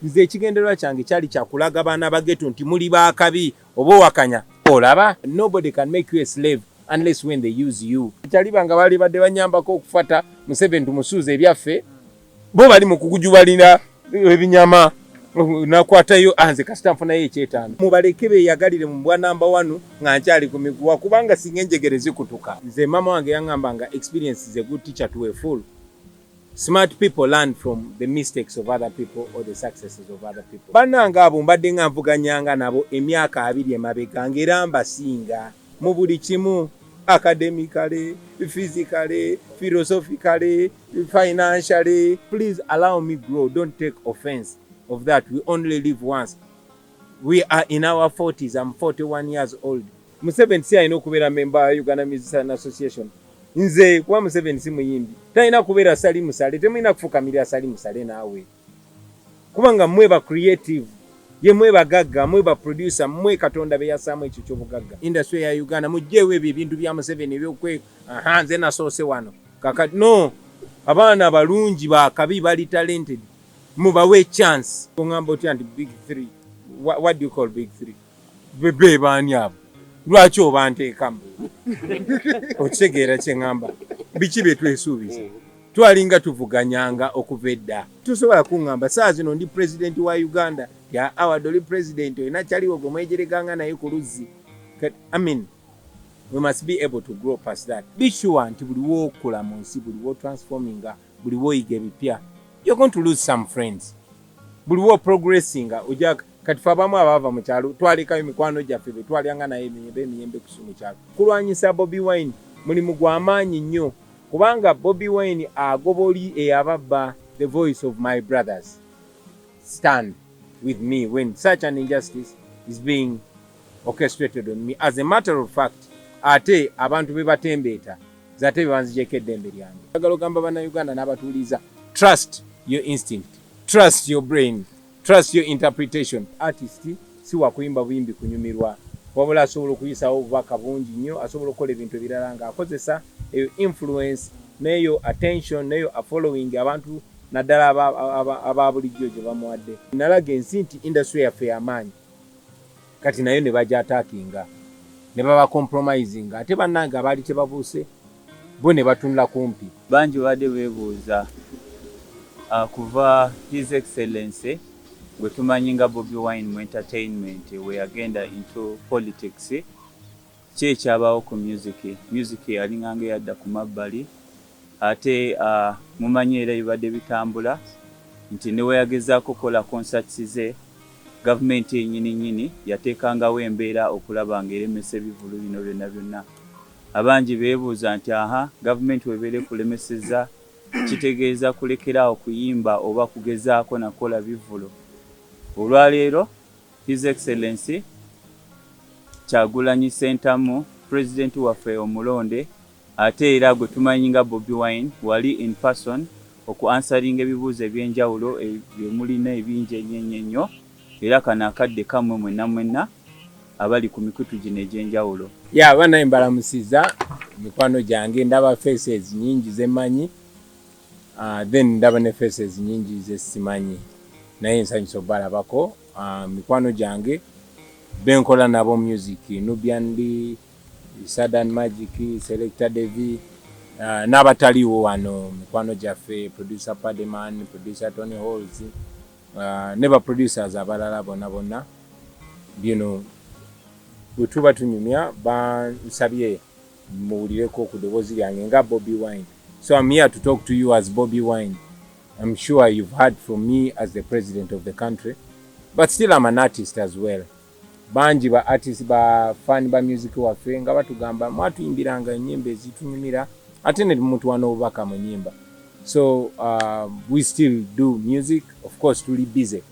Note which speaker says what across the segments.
Speaker 1: Nze ekigendererwa kyange kyali kyakulaga baana ba ghetto nti muli baakabi oba owakanya olaba. Nobody can make you a slave unless when they use you. Kyaliba nga baali badde banyambako okufata Museveni tumusuuze ebyaffe, bo bali mu kugujubalira ebinyama nakwatayo anze kasita nfunayo ekyetaano. Mubaleke beeyagalire mu bwa namba wanu nga nkyali ku miguwa kubanga singa enjegere zikutuka. Nze maama wange yaŋŋamba nga experience is a good teacher to a fool. Smart people learn from the mistakes of other people or the successes of other people. Bannange abo mbadde nga nvuganyanga nabo emyaka 20 emabega ng'era mbasinga mu buli kimu, academically, physically, philosophically, financially. Please allow me grow. Don't take offense of that. We only live once. We are in our 40s. I'm 41 years old. Museveni si alina okubeera member wa Uganda Musician Association. Nze kuba Museveni si muyimbi, talina kubeera Salim Saleh. Temulina kufukamirira Salim Saleh naawe, kubanga mmwe ba creative, ye mwe bagagga, mwe ba producer, mmwe Katonda be yassaamu ekyo ky'obugagga. Industry ya Uganda, mugjeewo ebyo ebintu bya Museveni ebyokwe aha nze nasoose wano kakati. No, abaana balungi bakabi bali talented, mubawe chance. Oŋŋamba otya nti big three? What do you call big three? Bebe baani abo? Lwaki obanteekamu? Okitegeera kye ŋŋamba? Biki bye twesuubiza? Twalinga tuvuganyanga okuva edda. Tosobola kuŋŋamba saa zino ndi pulezidenti wa Uganda ya award. Oli pulezidenti olina kyaliwo gwe mwejereganga naye ku luzzi. I mean, we must be able to grow past that. Be sure nti buli wookula mu nsi, buli wotransforminga, buli woyiga ebipya, you're going to lose some friends. Buli wo progressinga ojja kati fe abamu abaava mu kyalo twalekayo emikwano gyaffe be twalyanga naye emiyembe, emiyembe kusu mu kyalo. Kulwanyisa Bobi Wine mulimu gw'amaanyi nnyo kubanga Bobi Wine agoba oli eyababba. The voice of my brothers stand with me when such an injustice is being orchestrated on me. As a matter of fact, ate abantu be batembeeta zate bebanzigyeko eddembe lyange. Agala ogamba Bannayuganda n'abatuuliza, trust your instinct, trust your brain, trust your interpretation. Artist si wakuyimba buyimbi kunyumirwa, wabula asobola okuyisawo obubaka bungi nnyo, asobola okukola ebintu ebirala ng'akozesa eyo influence n'eyo attention n'eyo following abantu naddala aba bulijjo gye bamuwadde. Nalaga ensi nti industry yaffe y'amaanyi, kati nayo ne bagyatakinga ne baba compromising, ate bannange abaali tebabuuse bo ne batunula kumpi.
Speaker 2: Bangi babadde beebuuza kuva His Excellency gwe tumanyi nga Bobi Wine mu entertainment we yagenda into politics, ki ekyabaawo ku music? Music yalinganga eyadda ku mabbali. Ate mumanyi era ebibadde bitambula nti ne we yagezaako kukola concerts ze, gavumenti yennyini nnyini yateekangawo embeera okulaba ng'eremesa ebivvulu bino byonna byonna. Abangi beebuuza nti aha, gavumenti webeera ekulemeseza, kitegeeza kulekeraawo kuyimba oba kugezaako nakola bivvulo? Olwaleero His Excellency Kyagulanyi Ssentamu, pulezidenti waffe omulonde ate era gwe tumanyi nga Bobi Wine, wali in person oku answeringa ebibuuzo ebyenjawulo bye mulina ebingi ennyo ennyo ennyo. Era kano akadde kammwe mwenna mwenna abali ku mikutu gino egy'enjawulo.
Speaker 1: Ya banaye, mbalamusiza mikwano gyange. Ndaba faces nyingi zemmanyi, then ndaba ne faces nyingi zesimanyi, naye nsanyusa obalabako. Mikwano gyange benkola nabo music, Nubian Lee, Southern Magic, Selector Devi, n'abataliiwo wano mikwano gyaffe, producer Pademan, producer Tony Halls, ne ba producers abalala bonna bonna. Bino bwe tuba tunyumya, bansabye muwulireko ku ddoboozi lyange nga Bobi Wine, so I'm here to talk to you as Bobi Wine. I'm sure you've heard from me as the president of the country, but still I'm an artist as well. Bangi ba artist, ba fan ba music waffe nga batugamba mwatuyimbiranga ennyimba ezitunyumira ate ne mutuwa n'obubaka mu nnyimba. So we still do music. Of course tuli busy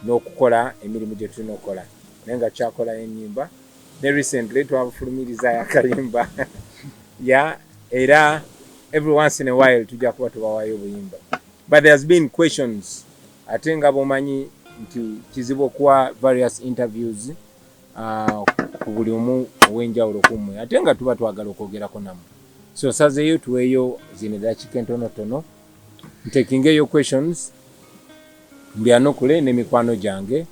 Speaker 1: n'okukola emirimu gye tulina okukola, naye nga kyakolayo ennyimba ne recently twafulumirizayo akayimba ya era every once in a while tujja kuba tubawayo obuyimba. But there's been questions, ate nga bwomanyi nti kizibu okuwa various interviews ku buli omu ow'enjawulo kummwe, ate nga tuba twagala okwogerako nammwe. So sazeeyo tuweeyo zino eddakiika entonotono ntekingeeyo questions. Mbyanukule n'emikwano gyange.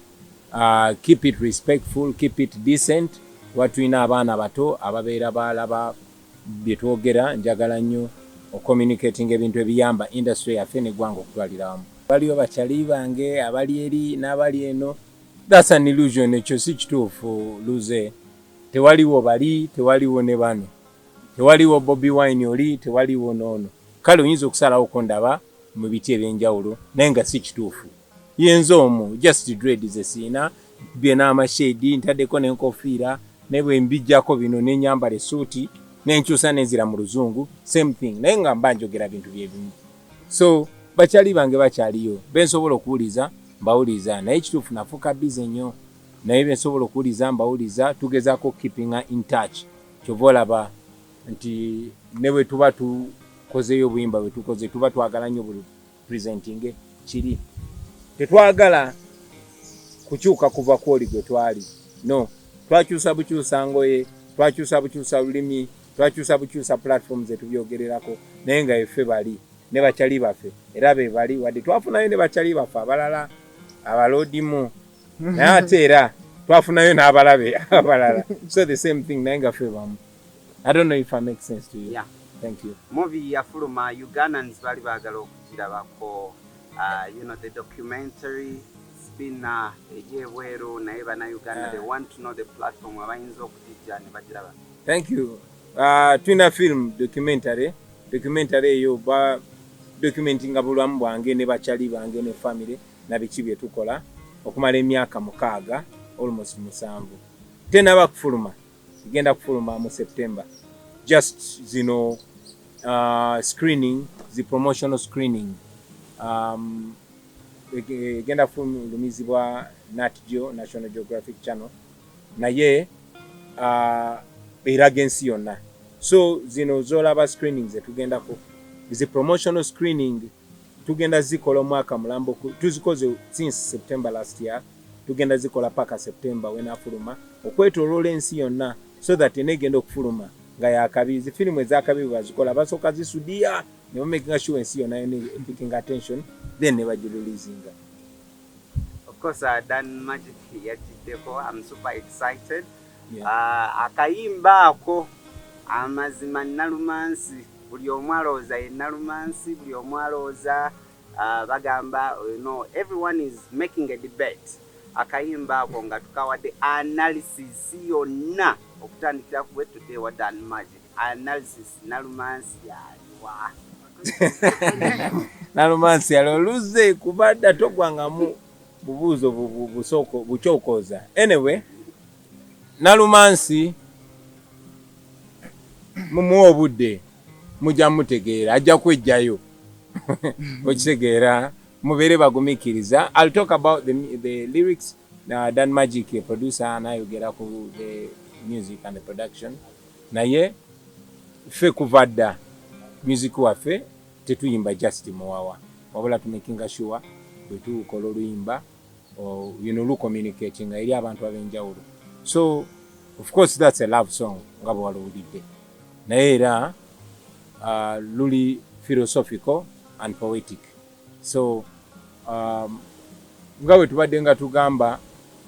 Speaker 1: Keep it respectful, keep it decent. Watulina abaana bato ababeera balaba bye twogera. Njagala nnyo ocommunicating ebintu ebiyamba industry yaffe neggwanga okutwalira wamu. Waliwo bakyali bange abali eri n'abali eno. That's an illusion. Ekyo si kituufu, luze. Tewaliwo bali, tewaliwo ne bano, tewaliwo Bobi Wine oli, tewaliwo noono. Kale oyinza okusalawoko ndaba mu biti ebyenjawulo, naye nga si kituufu. Yenze omu, just dread ze siina bye n'amashades, ntaddeko n'enkofiira, naye bwe mbijjako bino nenyambala essuuti nenkyusa nenzira mu Luzungu, same thing, naye nga mba njogera bintu byebimu. So bakyali bange bakyaliyo, bensobola okuwuliza mbawuliza, naye ekituufu nafuuka busy nnyo, naye bensobola okuwuliza mbawuliza. Tugezaako keepinga in touch. Kyova olaba nti ne bwe tuba tukozeeyo obuyimba bwe tukoze, tuba twagala nnyo buli presentinge kiri. Tetwagala kukyuka kuva kwoli gwe twali. No, twakyusa bukyusa ngoye, twakyusa bukyusa lulimi, twakyusa bukyusa platform zetubyogererako, naye nga effe bali ne bakyali baffe era be bali. Wadde twafunayo ne bakyali baffe abalala abaloodimu, naye ate era twafunayo n'abalabe abalala, so the same thing, naye nga ffe bamu. I don't know if I make sense to you.
Speaker 3: Yeah.
Speaker 1: Thank you.
Speaker 3: Movie yafuluma, Ugandans bali baagala okugirabako, the documentary spina egyebweru, naye bannayuganda, they want to know the platform abayinza okugijja ne bagiraba.
Speaker 1: Thank you. Tulina film documentary. Documentary eyo ba documentinga bulamu bwange ne bakyali bange ne family na biki bye tukola okumala emyaka 6, almost 7. Tenaba kufuluma, egenda kufuluma mu September. Just zino screening, zi promotional screening. Egenda kufulumizibwa Nat Geo, National Geographic Channel, naye eraga ensi yonna. So zino zolaba screening zetugendako, zi promotional screening, tugenda zikola omwaka mulambo. Tuzikoze since September last year, tugenda zikola paka September wenafuluma okwetoloola ensi yonna, so that enegenda okufuluma nga yakabi. Zi firimu ezakabi bwe bazikola, basooka zisudiya ne bamakinga sure ensi yonna yonna picking attention, then ne bagireleasinga.
Speaker 3: Of course, Dan Magic yagiddeko. I'm super excited.
Speaker 1: Yeah.
Speaker 3: Akayimba ako, amazima, Nalumansi, buli omu alowooza ye Nalumansi, buli omu alowooza, bagamba, everyone is making a debate. Akayimba ako nga tukawadde analysis yonna okutandikira ku bwe wa Dan Magic analysis, Nalumansi yaliwa?
Speaker 1: Nalumansi yali oluze kubadda togwangamu bubuuzo bukyokooza. Anyway, Nalumansi mumuwa obudde, mujja mutegeera, ajja kwejjayo. Okitegeera? Mubeere bagumiikiriza. I'll talk about the lyrics. Dan Magic, a producer, anayogera ku the music and the production, naye ffe kuva dda music waffe tetuyimba just muwawa, wabula tumakinga sure bwe tukola oluyimba lucommunicatinga eri abantu ab'enjawulo. So of course that's a love song nga bwe waluwulidde, naye era luli philosophical and poetic. So nga bwe tubadde nga tugamba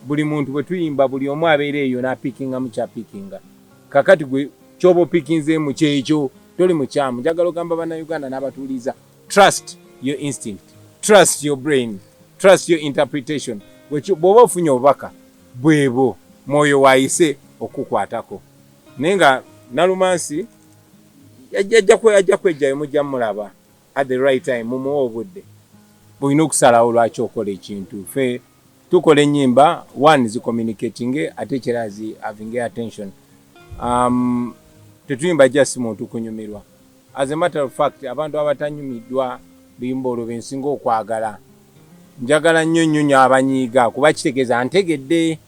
Speaker 1: buli muntu, bwe tuyimba buli omu abeera eyo n'apikingamu kyapikinga. Kakati gwe kyoba opikinzeemu kyekyo, toli mukyamu. Njagala ogamba Bannayuganda n'abatuuliza, trust your instinct, trust your brain, trust your interpretation. Bw'oba ofunye obubaka bwebwo mwoyo waayise okukwatako, naye nga Nalumansi ajja kwejjayo, mujja mulaba at the right time. Mumuwe obudde. Olina okusalawo lwaki okola ekintu. Ffe tukola ennyimba, one, zicommunicating, ate ekirala zi having attention. Tetuyimba just muntu kunyumirwa. As a matter of fact, abantu abatanyumiddwa luyimba olwo bensinga okwagala. Njagala nnyo nnyo nnyo abanyiiga, kuba kitegeeza ntegedde.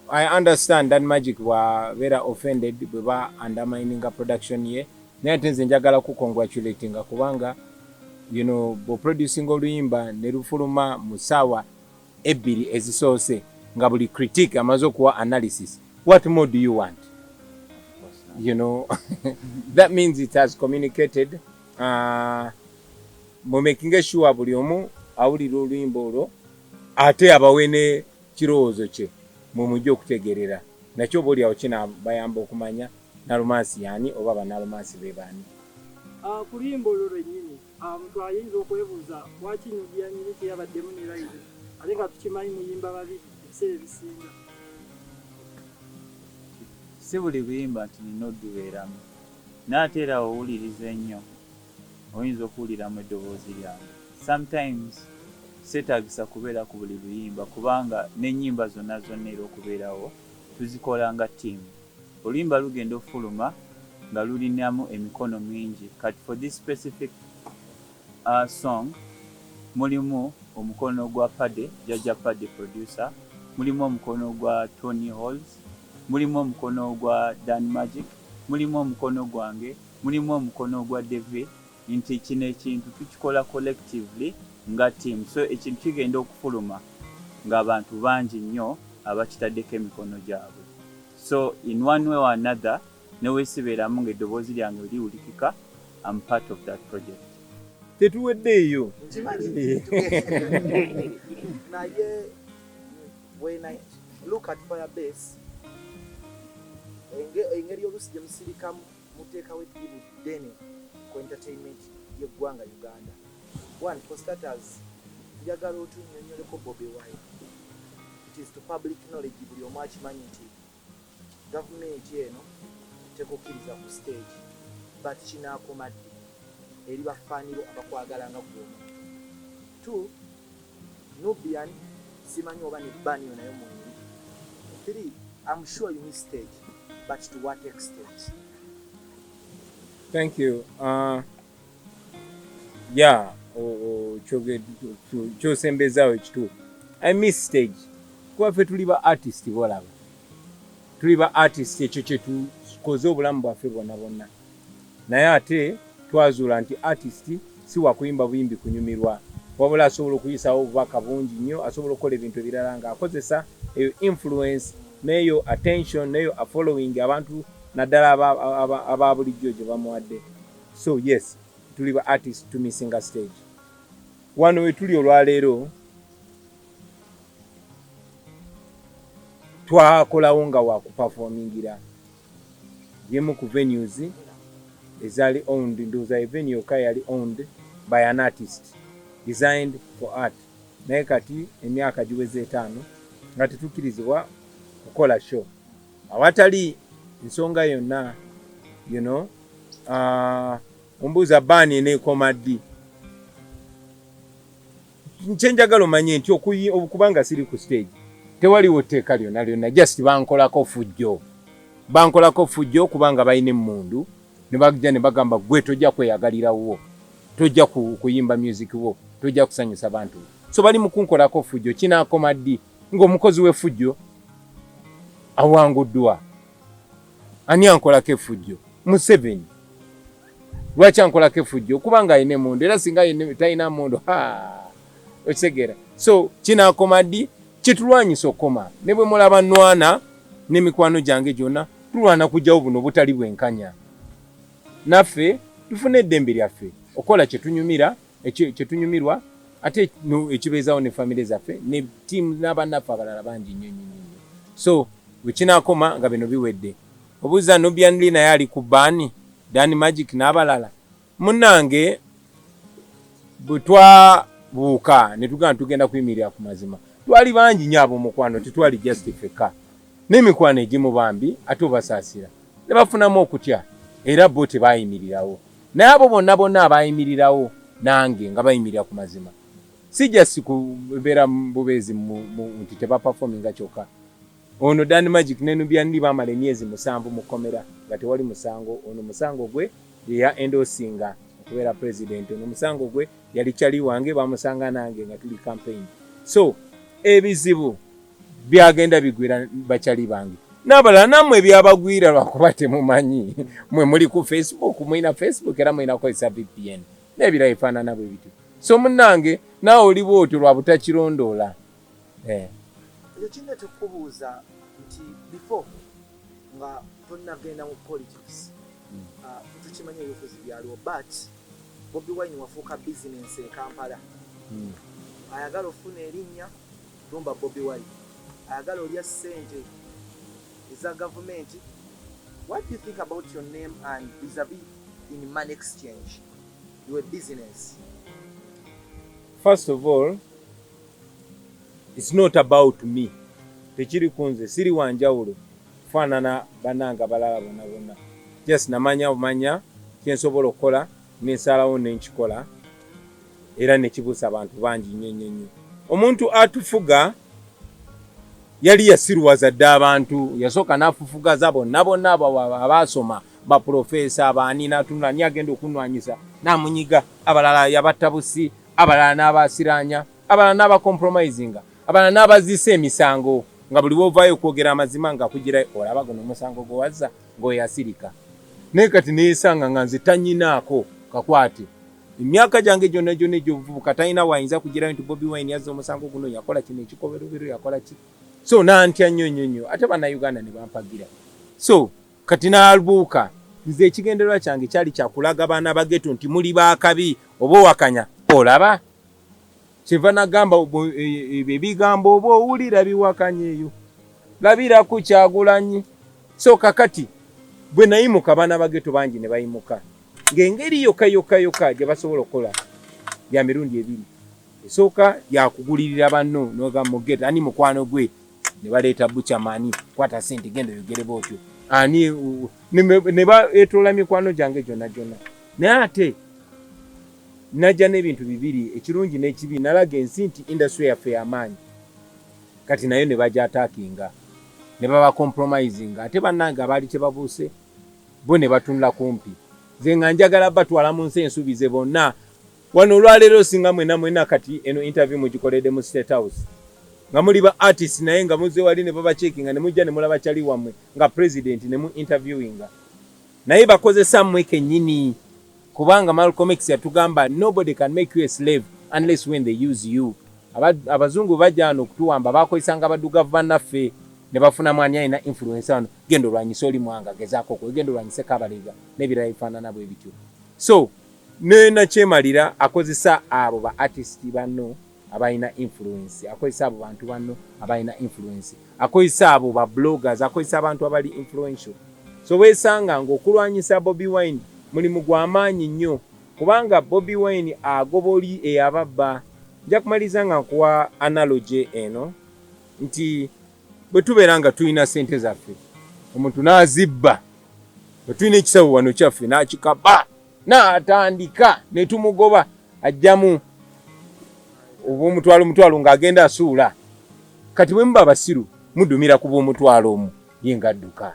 Speaker 1: I understand that Magic bwabeera offended bwe ba undermininga production ye, naye ate nze njagala ku congratulatinga kubanga bw'oproducinga oluyimba ne lufuluma mu ssaawa 2 ezisoose nga buli critique amaze okuwa analysis, what more do you want? That means it has communicated. Mumakinge sure buli omu awulira oluyimba olwo, ate abawe ne kirowoozo kye mwe mujja okutegeerera nakyo, oba oliawo kinabayamba okumanya Nalumansi yaani oba Banalumansi be baani.
Speaker 4: Ku luyimba olwo lwennyini, omuntu ayinza okwebuuza lwaki Nubian Li teyabaddemu ne Riley, ate nga tukimanyi muyimba babiri ebiseera ebisinga.
Speaker 2: Si buli luyimba nti nina odubeeramu, naye ate era owuliriza ennyo oyinza okuwuliramu eddoboozi lyange. Sometimes seetaagisa kubeera ku buli luyimba kubanga n'ennyimba zonna zonna era okubeerawo tuzikola nga ttiimu. Oluyimba lugenda ofuluma nga lulinamu emikono mingi, kati for this specific song mulimu omukono gwa Paddy, Jajja Paddy producer, mulimu omukono gwa Tony Halls, mulimu omukono gwa Dan Magic, mulimu omukono gwange, mulimu omukono gwa Devi, nti kino ekintu tukikola collectively nga team, so ekintu kigenda okufuluma ng'abantu bangi nnyo abakitaddeko emikono gyabwe. So in one way or another, newesibeeramu ng'eddoboozi lyange liwulikika, I'm part of that project.
Speaker 1: Tetuweddeeyo.
Speaker 5: Nkimanyi, naye when I look at Firebase, engeri oluusi gye musirikamu muteekawo eddibu ddene ku entertainment y'eggwanga Uganda. One, for starters, njagala otunnyonnyoleko Bobi Wine. It is to public knowledge, buli omu akimanyi nti gavumenti eno tekukkiriza ku stage, but kinaakoma ddi eri bafaaniro abakwagala nga ggwe omuntu? Two, Nubian simanyi oba ne ban yo nayo mweri. Three, I'm sure you miss stage, but to what extent?
Speaker 1: Thank you. Yeah, kyosembezaawo ekituufu. I miss stage kuba ffe tuli ba artist, bolaba tuli ba artist, ekyo kyetukoze obulamu bwaffe bwonna bwonna, naye ate twazuula nti artist si wakuyimba buyimbi kunyumirwa, wabula asobola okuyisawo obubaka bungi nnyo, asobola okukola ebintu ebirala ng'akozesa eyo influence n'eyo attention n'eyo following abantu naddala aba bulijjo gye bamuwadde. So yes, tuli ba artist, tumissinga stage. Wano we tuli olwaleero twakolawo nga wakuperformingira yemu ku venues ezaali owned, ndowooza venue yokka yali owned by an artist, designed for art, naye kati emyaka giweze 5 nga tetukkirizibwa kukola show awatali nsonga yonna. Ombuuza ban eneekoma ddi? Kyenjagala omanye nti okubanga siri ku stage tewaliwo tteeka lyonna lyonna, just bankolako fujjo, bankolako fujjo kubanga balina emmundu ne bajja ne bagamba gwe tojja kweyagalirawo, tojja kuyimba music wo, tojja kusanyusa bantu, so bali mu kunkolako fujjo. Kinaakoma ddi ng'omukozi w'effujjo awanguddwa? Ani ankolako effujjo? Museveni. Lwaki ankolako effujjo? Kubanga alina emundu, era singa talina mundu, okitegeera? So kinaakoma ddi? Kitulwanyisa okukoma ne bwe mulaba nwana n'emikwano gyange gyonna, tulwana kujjawo buno butali bwenkanya, naffe tufune eddembe lyaffe okukola kyetunyumira, kyetunyumirwa, ate ekibeezawo ne famire zaffe ne tiimu n'abannaffe abalala bangi nnyo nnyo nnyo. So bwe kinaakoma nga bino biwedde. Obuuza Nubian Li naye ali ku ban, Dan Magic n'abalala. Munnange, bwe twabuuka ne tugamba tugenda kuyimirira ku mazima, twali bangi nnyo ab'omukwano, tetwali just ffekka, n'emikwano egimu bambi ate obasaasira ne bafunamu okutya, era bo tebayimirirawo, naye abo bonna bonna abayimirirawo nange nga bayimirira ku mazima, si just kubeera bubeezi nti tebaperforminga kyokka. Ono Dan Magic ne Nubian Li baamala emyezi 7 mu kkomera nga tewali musango. Ono musango gwe yeya endorsinga okubeera president, ono musango gwe yali kyali wange, bamusanga nange nga tuli campaign. So ebizibu byagenda bigwira bakyali bange n'abalala, nammwe byabagwira lwakuba temumanyi. Mwe muli ku Facebook, mulina Facebook era mulina kukozesa VPN n'ebirala ebifaanana bwe bityo. So munnange, naawe oli bwotyo lwa butakirondoola.
Speaker 5: Ekyo kindeeta okukubuuza nti before nga tonnagenda mu politics, tukimanyi ebyobufuzi byaliwo, but Bobi Wine wafuuka bizinensi e Kampala. Ayagala ofuna erinnya, lumba Bobi Wine. Ayagala olya ssente eza gavumenti. What do you think about your name and vis-a-vis in money exchange? You a business.
Speaker 1: First of all, it's not about me. Tekiri ku nze, siri wanjawulo kufaanana bannange abalala bonna bonna. Just namanya bumanya kyensobola okukola, nensalawo nenkikola, era nekibuusa abantu bangi nnyo nnyo nnyo. Omuntu atufuga yali yasiruwaza dda abantu, yasooka n'afufugaza bonna bonna abo abaasoma, baprofesa baani, n'atunula ani agenda okunwanyisa n'amunyiga, abalala yabatta busi, abalala n'abasiranya, abalala n'abacompromisinga, abalala n'abaziisa emisango, nga buli wovaayo okwogera amazima nga kugira olaba guno omusango gwewazza ng'oyasirika. Naye kati neesanga nga nze tanyinaako kakwate emyaka gyange gyonna gyonna egy'obuvubuka, talina wayinza kugirayo nti Bobi Wine yazza omusango guno, yakola kino ekikoberobero, yakola ki. So nantya nnyo nnyo nnyo, ate Bannayuganda ne bampagira. So kati n'abuuka nze ekigendererwa kyange kyali kyakulaga baana ba ghetto nti muli baakabi, oba owakanya olaba. Kyeva nagamba ebyo ebigambo oba owulira biwakanya eyo labira ku Kyagulanyi. So kakati bwe nayimuka, abaana ba ghetto bangi ne bayimuka ng'engeri yokka yokka yokka gye basobola okukola ya mirundi ebiri. Esooka yakugulirira banno, noga mu ghetto ani mukwano gwe, ne baleeta buchamani, kwata sente genda oyogere bwotyo ani, ne baetoola mikwano gyange gyonna gyonna. Naye ate najja n'ebintu bibiri, ekirungi n'ekibi. Nalaga ensi nti industry yaffe y'amaanyi, kati nayo ne bagyatakinga ne baba compromising, ate bannange abaali tebabuuse bo ne batunula kumpi. Nze nga njagala batwala mu nsi ensuubize bonna wano olwaleero, singa mwena mwena kati eno interview mugikoledde mu State House nga muli ba artist, naye nga muzze wali ne babacheckinga ne mujja ne mulaba kyali wammwe nga president ne mu interviewinga, naye bakozesa mmwe kennyini, kubanga Malcolm X yatugamba, "Nobody can make you a slave unless when they use you." Abazungu bajja wano okutuwamba, bakozesanga baddugavu bannaffe ne bafunamu ani alina influence wano, genda olwanyise oli mwanga, gezaako okwo, genda olwanyise Kabalega n'ebirala bifaanana bwe bityo. So nenakyemalira akozesa abo ba artist banno abalina influence, akozesa abo bantu banno abalina influence, akozesa abo ba bloggers, akozesa abantu abali influential. So weesanga ng'okulwanyisa Bobi Wine mulimu gw'amaanyi nnyo, kubanga Bobi Wine agoba oli eyababba. Nja kumaliriza nga nkuwa analogy eno nti bwe tubeera nga tulina sente zaffe, omuntu n'azibba, bwe tulina ekisawo wano kyaffe n'akikaba n'atandika ne tumugoba, ajjamu oba omutwalo omutwalo ng'agenda asuula. Kati bwe muba abasiru mudumira ku bw'omutwalo omu, ye ng'adduka,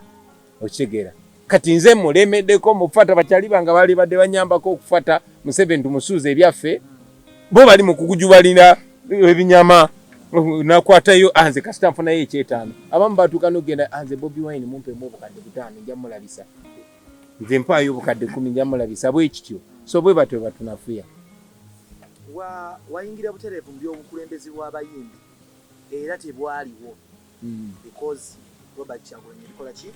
Speaker 1: okitegeera? Kati nze mulemeddeko mufata bakyali bange baali badde banyambako okufata Museveni tumusuuza ebyaffe, bo bali mu kugujubalira ebinyama, nakwatayo anze kasita nfunayo ekyetaano. Abamu batuuka nokugenda, anze Bobi Wine mumpemu 5000 nja mulabisa, nze mpaayo 10,000 nja mulabisa, bwe kityo. So bwe batyo batunafuya.
Speaker 5: Wayingira butereevu mu by'obukulembeze bw'abayimbi, era tebwaliwo because Robert Kyagulanyi yabikola ki,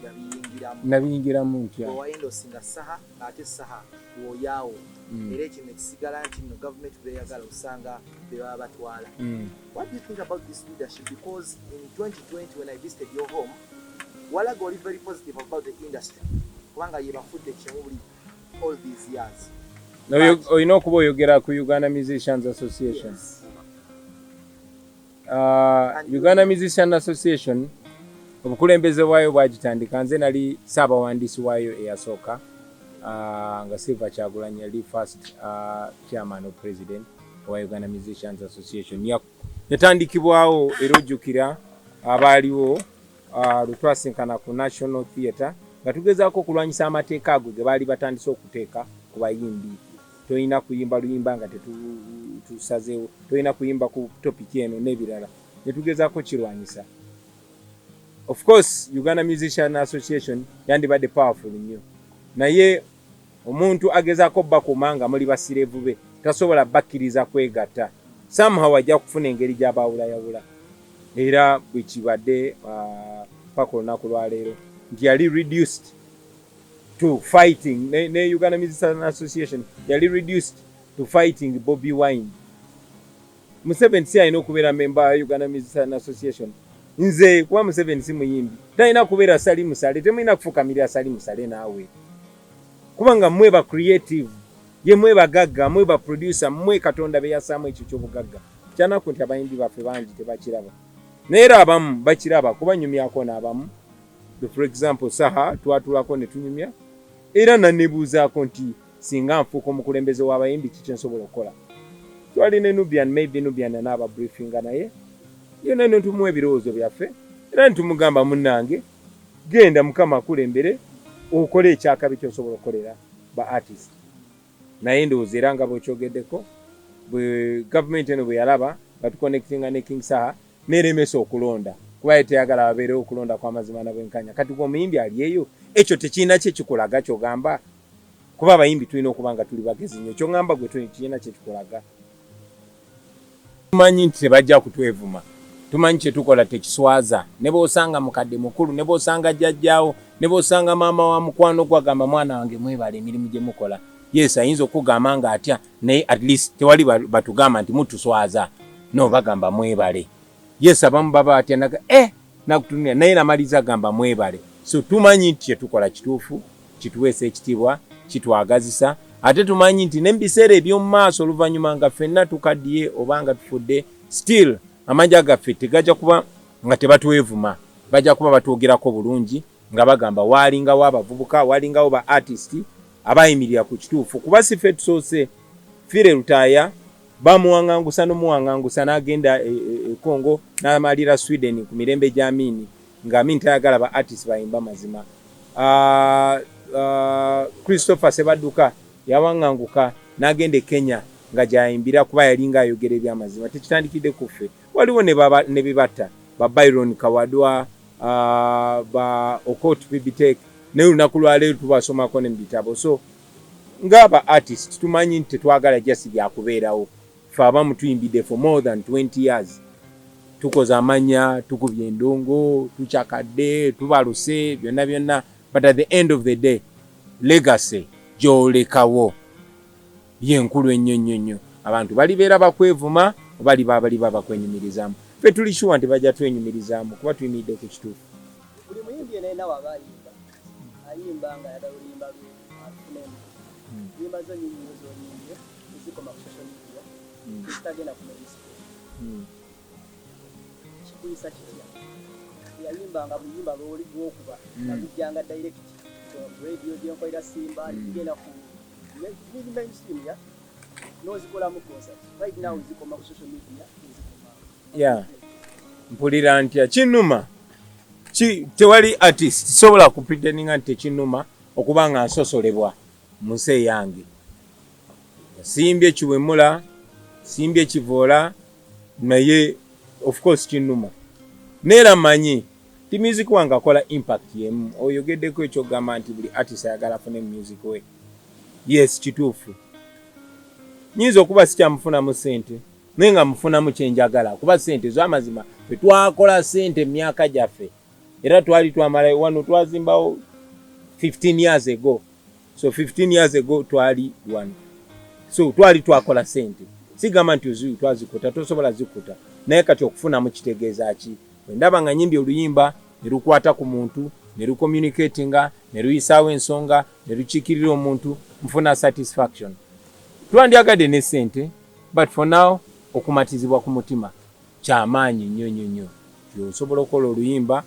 Speaker 5: yabiyingiramu.
Speaker 1: Nabiyingiramu ntya?
Speaker 5: Bwewaendorsinga Saha, ate Saha bw'oyaawo, era ekyo nekisigala nti nno gavumenti beyagala osanga be baba batwala. What do you think about this leadership? Because in 2020 when I visited your home, walaga oli very positive about the industry, kubanga yebafudde kimu buli all these years.
Speaker 1: Olina okuba oyogera ku Uganda Musicians Association.
Speaker 5: Yes.
Speaker 1: Uganda Musician Association, obukulembeze bwayo bwagitandika nze, nali saabawandiisi waayo eyasooka, nga Silver Kyagulanyi yali first chairman of president owa Uganda Musicians Association. Yatandikibwawo era ojjukira abaaliwo lwetwasinkana ku National Theatre nga tugezaako okulwanyisa amateeka ago ge baali batandise okuteeka ku bayimbi. Tolina kuyimba luyimba nga tetusazeewo, tolina kuyimba ku topic eno n'ebirala, ne tugezaako kirwanyisa. Of course Uganda Musician Association yandibadde powerful nnyo, naye omuntu agezaako bakuuma nga muli basirevu be tasobola bakkiriza kwegatta. Somehow ajja kufuna engeri gy'abaawulayawula, era bwe kibadde paka olunaku lwaleero nti yali reduced. to fighting ne, ne Uganda Musicians Association yali reduced to fighting Bobi Wine. Museveni si alina okubeera member wa Uganda Musicians Association. Nze kuba Museveni si muyimbi, talina kubeera Salim Saleh, temulina kufukamirira Salim Saleh naawe, kubanga mmwe ba creative, ye mwe bagagga, mwe ba producer, mmwe Katonda be yassaamu ekyo ky'obugagga. Kyanaku nti abayimbi baffe bangi tebakiraba, naye era abamu bakiraba kuba nyumyako n'abamu. For example, Saha twatulako ne tunyumya era nanebuuzaako nti singa nfuuka omukulembeze w'abayimbi kiki nsobola okukola. Twali ne Nubian, maybe Nubian anaaba briefinga naye yonna ne tumuwa ebirowoozo byaffe era ne tumugamba, munnange, genda Mukama akulembere okole ekyakabi ky'osobola okukolera ba artist. Naye ndowooza era nga bw'okyogeddeko, bwe gavumenti eno bwe yalaba nga tuconnectinga ne King Saha neremesa okulonda kuba ye teyagala wabeerewo okulonda kw'amazima na bwenkanya. Kati gwe omuyimbi ali eyo, ekyo tekirina kye kikulaga ky'ogamba? Kuba abayimbi tulina okuba nga tuli bagezi nnyo. Ky'oŋŋamba gwe kirina kye kikulaga? Tumanyi nti tebajja kutwevuma, tumanyi kye tukola tekiswaza. Ne bw'osanga mukadde mukulu, ne bw'osanga jjajjaawo, ne bw'osanga maama wa mukwano gwo agamba, mwana wange mwebale emirimu gye mukola. Yes, ayinza okukugamba nga atya, naye at least tewali batugamba nti mutuswaza. No, bagamba mwebale. Yes, abamu baba batya naga nakutunulira naye namaliza agamba mwebale. So tumanyi nti kye tukola kituufu, kituweesa ekitiibwa, kitwagazisa, ate tumanyi nti ne mu biseera eby'omu maaso oluvannyuma nga ffenna tukaddiye oba nga tufudde, still amanja gaffe tegajja kuba nga tebatwevuma, bajja kuba batwogerako bulungi nga bagamba waalingawo abavubuka, waalingawo ba artist abayimirira ku kituufu, kuba si ffe tusoose. Philly Lutaaya bamuwaŋŋangusa n'omuwaŋŋangusa n'agenda e Congo n'amalira Sweden ku mirembe gya Amin, nga Amin tayagala ba artist bayimba mazima. Christopher Sebadduka yawaŋŋanguka n'agenda e Kenya nga gy'ayimbira kuba yalinga ayogera ebyamazima. Tekitandikidde ku ffe, waliwo ne bebatta ba Byron Kawadwa, ba Okot P'Bitek, naye olunaku lwaleero tubasomako ne mu bitabo. So ng'aba artist tumanyi nti tetwagala just byakubeerawo. Ffe abamu tuyimbidde for more than 20 years, tukoze amanya, tukubye endongo, tukyakadde, tubaluse byonna byonna, but at the end of the day legacy gy'olekawo yenkulu ennyo nnyo nnyo. Abantu balibeera bakwevuma oba liba baliba bakwenyumirizaamu. Ffe tuli sure nti bajja twenyumirizaamu kuba tuyimiridde ku kituufu.
Speaker 6: Buli muyimbi yena yena waba ayimba, ayimba nga ayagala oluyimba lwe alufunemu. Nyimba zo nyingi nnyo z'oyimbye ezikoma ku social media, ezitagenda ku mainstream. Kikuyisa kitya? Yayimbanga luyimba lwoli lwokuba nga lujjanga direct ku radio gyenkolera Simba, negigenda ku mainstream ya nozikolamu concert. Right now zikoma ku social media, ezikoma.
Speaker 1: Yeah, mpulira ntya? Kinuma. Tewali artist sobola kupretendinga nti tekinuma okuba nga nsosolebwa mu nsi eyange. Simbye kiwemula, simbye kivoola, naye of course kinuma. Neera mmanyi ti music wange akola impact yemu. Oyogeddeko ekyokugamba nti buli artist ayagala afune music we. Yes, kituufu. Nyinza okuba sikyamufunamu ssente, naye nga mufunamu kyenjagala, kuba ssente ez'amazima fe twakola ssente mu myaka gyaffe, era twali twamala wano, twazimbawo 15 years ago. So 15 years ago twali wano, so twali twakola ssente. Sigamba nti ozi twazikuta, tosobola zikuta, naye kati okufunamu kitegeeza ki? Bwe ndaba nga nyimbye oluyimba ne lukwata ku muntu, ne lucommunicatinga, ne luyisaawo ensonga, ne lukiikirira omuntu, nfuna satisfaction. Twandyagadde ne ssente, but for now okumatizibwa ku mutima kyamaanyi nnyo nnyo nnyo. Osobola okukola oluyimba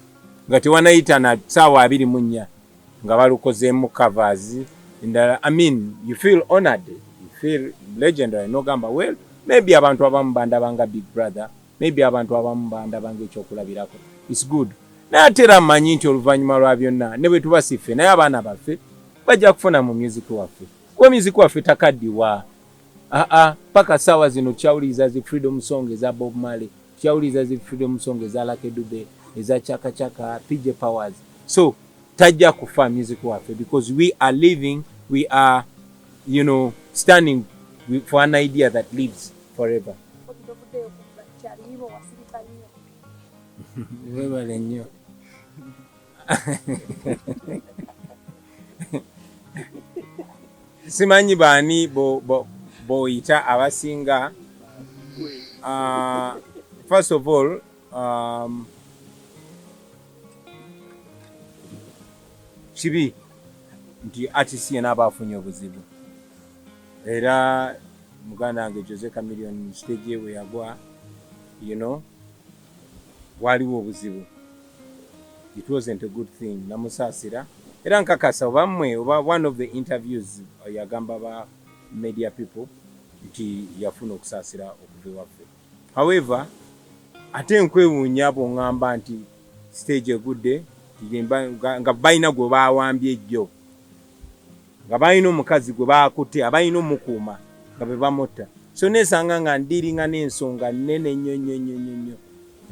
Speaker 1: nga tewanayita na ssaawa 24 nga balukozeemu covers endala. I mean, you feel honored, you feel legendary, nogamba, well, maybe abantu abamu bandabanga big brother, maybe abantu abamu bandabanga ekyokulabirako. It's good. Naye ate era mmanyi nti oluvannyuma lwa byonna, ne bwe tuba siffe, naye abaana baffe bajja kufuna mu music waffe, kuba music waffe takaddiwa. Aa, paka saawa zino tukyawuliriza zi freedom song eza Bob Marley, tukyawuliriza zi freedom song eza Lucky Dube, eza Chaka Chaka, PJ Powers. So tajja kufa music waffe because we are living, we are standing for an idea that lives forever.
Speaker 7: Tovuddeyo kuva kyaliyiba, wasirika nnyo.
Speaker 1: Webale nnyo. Simanyi baani boyita abasinga. First of all, kibi nti artist yena aba afunye obuzibu, era muganda wange Jose Chameleone stage ye bwe yagwa, waliwo obuzibu. It wasn't a good thing. Namusaasira, era nkakasa oba mmwe oba one of the interviews yagamba ba media people nti yafuna okusaasira okuva ewaffe. However, ate nkwewuunya bw'oŋŋamba nti stage egudde nga balina gwe bawambye ejjo, nga balina omukazi gwe bakutte, abalina omukuuma nga be bamutta. So nesanga nga ndiringa n'ensonga nnene nnyo nnyo nnyo nnyo nnyo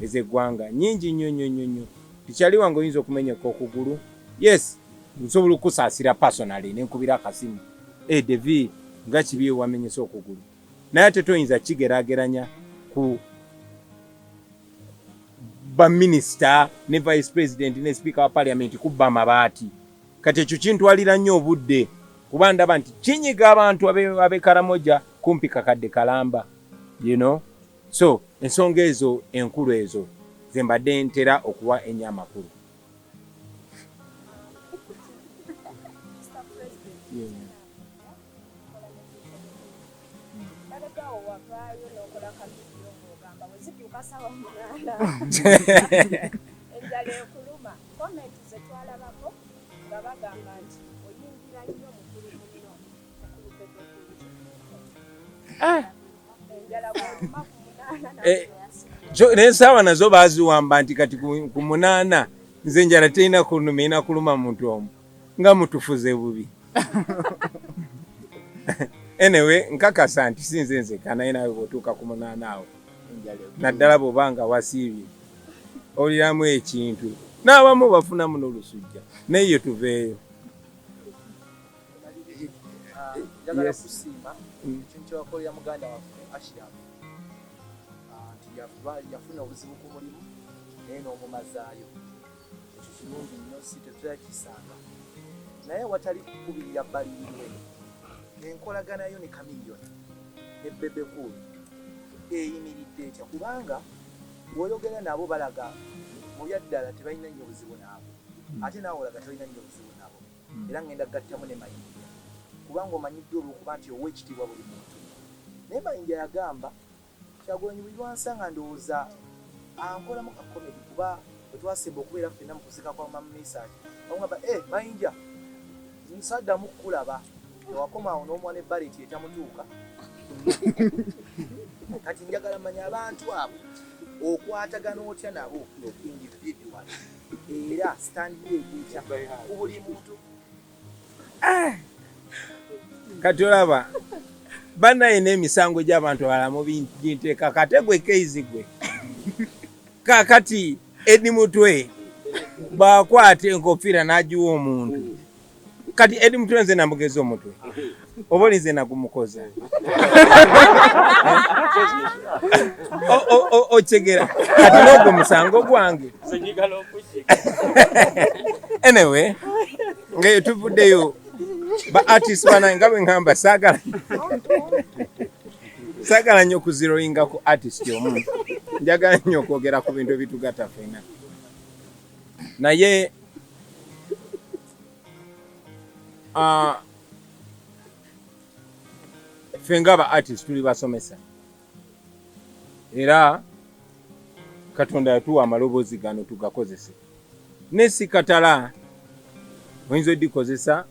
Speaker 1: ez'eggwanga, nnyingi nnyo nnyo nnyo nnyo. Tikyali wange oyinza okumenyeka okugulu, yes, nsobola okukusaasira personally nenkubira akasimu, e Devi, nga kibi wamenyese okugulu, naye ate toyinza kigeraageranya ku baminisita ne vice president ne speaker wa parliament kubba amabaati. Kati ekyo kintwalira nnyo obudde, kuba ndaba nti kinyiga abantu ab'e Karamoja kumpi kakadde kalamba. So ensonga ezo enkulu ezo ze mbadde ntera okuwa ennyo amakulu.
Speaker 7: Mr. President, balekawo wavaayo n'okola ka video ng'ogamba bwe zituuka 8:00 enjala ekuluma. Comment ze twalabako nga bagamba nti oyingira nnyo mukulu munno, mukulu Bebe Cool, enjala bw'oluma ku 8:00.
Speaker 1: N'ensaawa nazo baaziwamba nti kati ku 8:00 nze enjala terina kuluma, erina kuluma muntu omu nga mutufuze bubi. Anyway, nkakasa nti si nze nzekka, naye naawe bw'otuuka ku 8:00 awo, naddala bw'oba nga wasiibye, oliramu ekintu, n'abamu bafunamu n'olusujja, naye yo tuveeyo.
Speaker 5: Njagala
Speaker 1: Yes.
Speaker 5: kusiima ekintu kyewakolera muganda waffe Ashraf, nti yafuna obuzibu ku mulimu naye n'omumazaayo. Ekyo kirungi nnyo, si tetutera kisanga. Naye watali kukubirira bbalirirwe, enkolaganayo ne Chameleone ne Bebe Cool eyimiridde etya? Kubanga bw'oyogera nabo balaga mu byaddala tebalina nnyo buzibu naabo, ate naawe olaga tolina nnyo buzibu nabo. Era ngenda gattamu ne Mayinja, kubanga omanyiddwa olw'okuba nti owa ekitiibwa buli muntu, naye Mayinja yagamba Kyagulanyi buli lwansanga ndowooza ankolamu ka comedy, kuba bwe twasemba okubeera ffenna mu kuziika kwa Mama Mesach bamugamba, "Eh, Mayinja, nsaddamu kukulaba." Tewakoma awo, n'omuwa ne beret etamutuuka. Kati njagala manya abantu abo okwatagana otya nabo individual, era stand yo eryetya ku buli muntu?
Speaker 1: Kati olaba bannaye n'emisango gy'abantu abalala muginteeka kate gwe keizi gwe. Kakati Eddie Mutwe bw'akwata enkofiira n'agiwa omuntu, kati Eddie Mutwe nze namugeza omutwe oba olinze nagumukoza okigera kati n'ogwo musango gwange. Anyway, ngaeyo tuvuddeyo, ba artist banange, nga bwe ŋŋamba, saagala nnyo okuzeroinga ku artist omu. Njagala nnyo okwogera ku bintu ebitugatta ffena, naye ffe nga ba artist tuli basomesa, era Katonda yatuwa amaloboozi gano tugakozese. Ne si katala oyinza odikozesa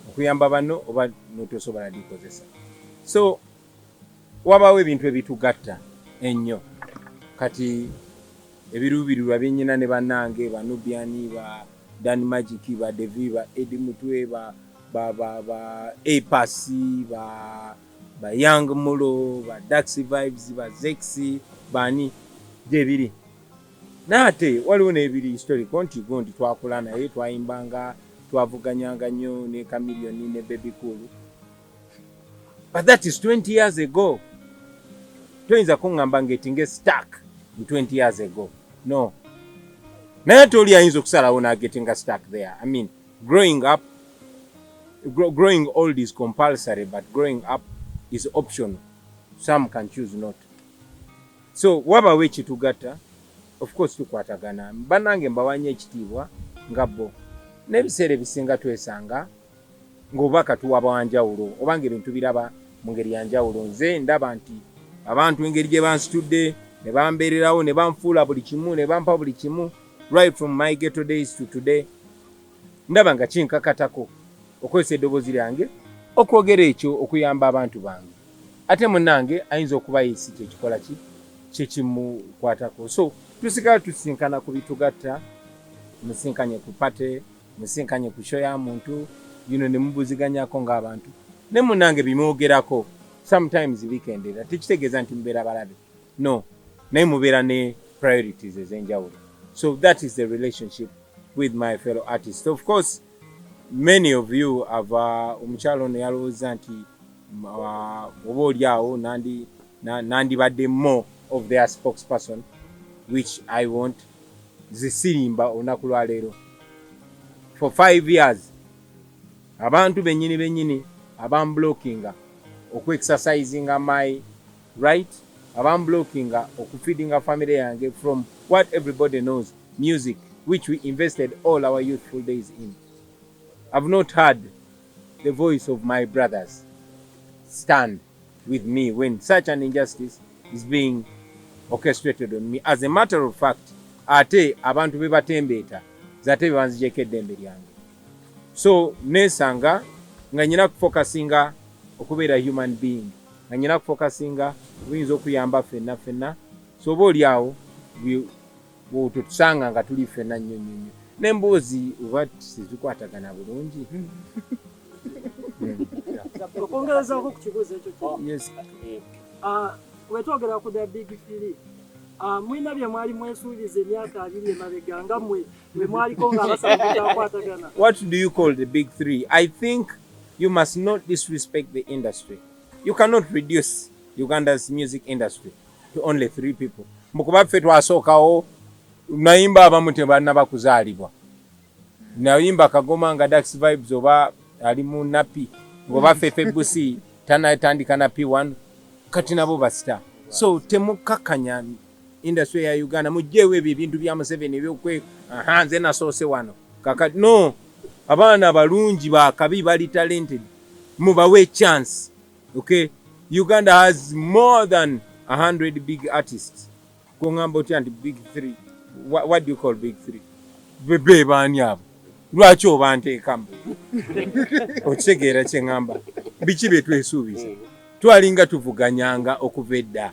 Speaker 1: okuyamba banno oba notosobola dikozesa. So wabaawo ebintu ebitugatta ennyo. Kati ebiruubirirwa byenyina ne bannange ba Nubian, ba Dan Magic, ba Devi, ba Eddie Mutwe, ba Apass, ba Young Mulo, ba Daxi Vibes, ba Zexi, bani gyebiri. Naye ate waliwo n'ebiri historical nti gundi twakula naye, twayimbanga, twavuganyanga nnyo ne Chameleone ne Bebe Cool, but that is 20 years ago. Toyinza kuŋŋamba ngetinge stuck in 20 years ago, no. Naye ate oli ayinza okusalawo n'agetinga stuck there. I mean, growing up. Growing old is compulsory, but growing up is optional. Some can choose not. So wabawo ekitugatta, of course tukwatagana. Bannange mbawanye ekitiibwa nga bo, n'ebiseera ebisinga twesanga ng'obubaka tuwaba wanjawulo oba nga ebintu biraba mu ngeri ya njawulo. Nze ndaba nti abantu engeri gye bansitudde ne bambeererawo ne banfuula buli kimu ne bampa buli kimu, right from my ghetto days to today, ndaba nga kinkakatako okozesa eddoboozi lyange okwogera ekyo okuyamba abantu bange. Ate munnange ayinza okuba yesi kyekikola ki kyekimukwatako. So tusigala tusinkana ku bitugatta, musinkanye ku party, musinkanye ku show ya muntu ne mubuziganyako ng'abantu, ne munnange bimwogerako sometimes bikendera. Tekitegeeza nti mubeera balabe, no, naye mubeera ne priorities ez'enjawulo. So that is the relationship with my fellow artists. Of course many of you have, omukyalo ono yalowooza nti oba oli awo nandibadde more of their spokesperson, which I won't. Zisirimba olunaku lwaleero for 5 years abantu bennyini bennyini abamblockinga okuexercisinga my right, abamblockinga okufeedinga family yange from what everybody knows, music, which we invested all our youthful days in. I've not heard the voice of my brothers stand with me when such an injustice is being orchestrated on me. As a matter of fact, ate abantu be batembeeta zate be banzigyeko eddembe lyange. So nesanga nga nyina kufocusinga okubeera human being, nga nyina kufocusinga buyinza okuyamba ffenna ffenna. So oba oli awo tetusanga nga tuli ffenna nnyo nnyo nnyo n'emboozi oba tezikwatagana bulungi.
Speaker 4: Okwongerezaako ku kibuuzo ekyo kye
Speaker 1: Yes.
Speaker 4: Wetwogera ku the big three, mulina bye mwali mwesuubiza emyaka 20 emabega nga mmwe bwe mwaliko nga abasaba butakwatagana?
Speaker 1: What do you call the big three? I think you must not disrespect the industry. You cannot reduce Uganda's music industry to only three people. Mukuba ffe twasookawo, nayimba abamu tebannaba kuzaalibwa. Nayimba Kagoma nga Dax Vibes oba ali mu Napi, ng'oba Fefe Busi tanatandika na P1, kati nabo basita. So temukakkanya industry ya Uganda, mugyewo ebyo ebintu bya Museveni ebyokwe aha nze nasoose wano. Kakati no abaana balungi bakabi bali talented, mubawe chance. Okay, Uganda has more than 100 big artists. Kuŋŋamba otya nti big three? What do you call big three? Be baani abo? Lwaki obanteekamu? Okitegeera kye ŋŋamba? Biki bye twesuubiza? Twalinga tuvuganyanga okuva edda.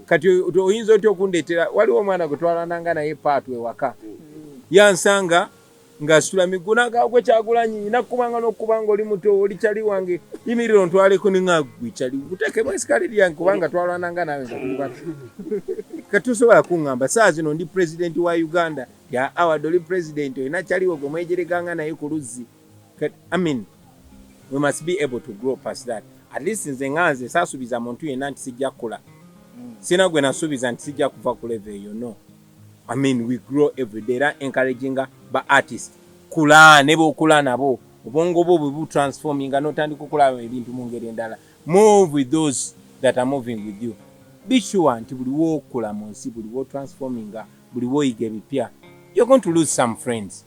Speaker 1: Kati oyinza otya okundeetera? Waliwo omwana gwe twalwananga naye paatu ewaka, yansanga ng'asitula miggu naga, "Gwe Kyagulanyi, nakkubanga n'okkubanga oli muto, oli kyali wange, yimirira ontwaleko." Ninga gwe kyali kuteekemu esikali lyange kubanga twalwananga nawe nga tuli bato. Kati tosobola kuŋŋamba saa zino ndi pulezidenti wa Uganda ya award, oli pulezidenti olina kyaliwo gwe mwejereganga naye ku luzzi. I mean, we must be able to grow past that. At least nze nga nze saasuubiza muntu yenna nti sijja kukula. Sina gwe nasuubiza nti sijja kuva ku level eyo, no. I mean, we grow every day. Era encouraginga ba artist kula ne bwokula nabo obwongo bwo bwe butransforminga n'otandika okulaba ebintu mu ngeri endala. Move with those that are moving with you. Be sure nti buli wookula mu nsi, buli wotransforminga, buli woyiga ebipya, you're going to lose some friends.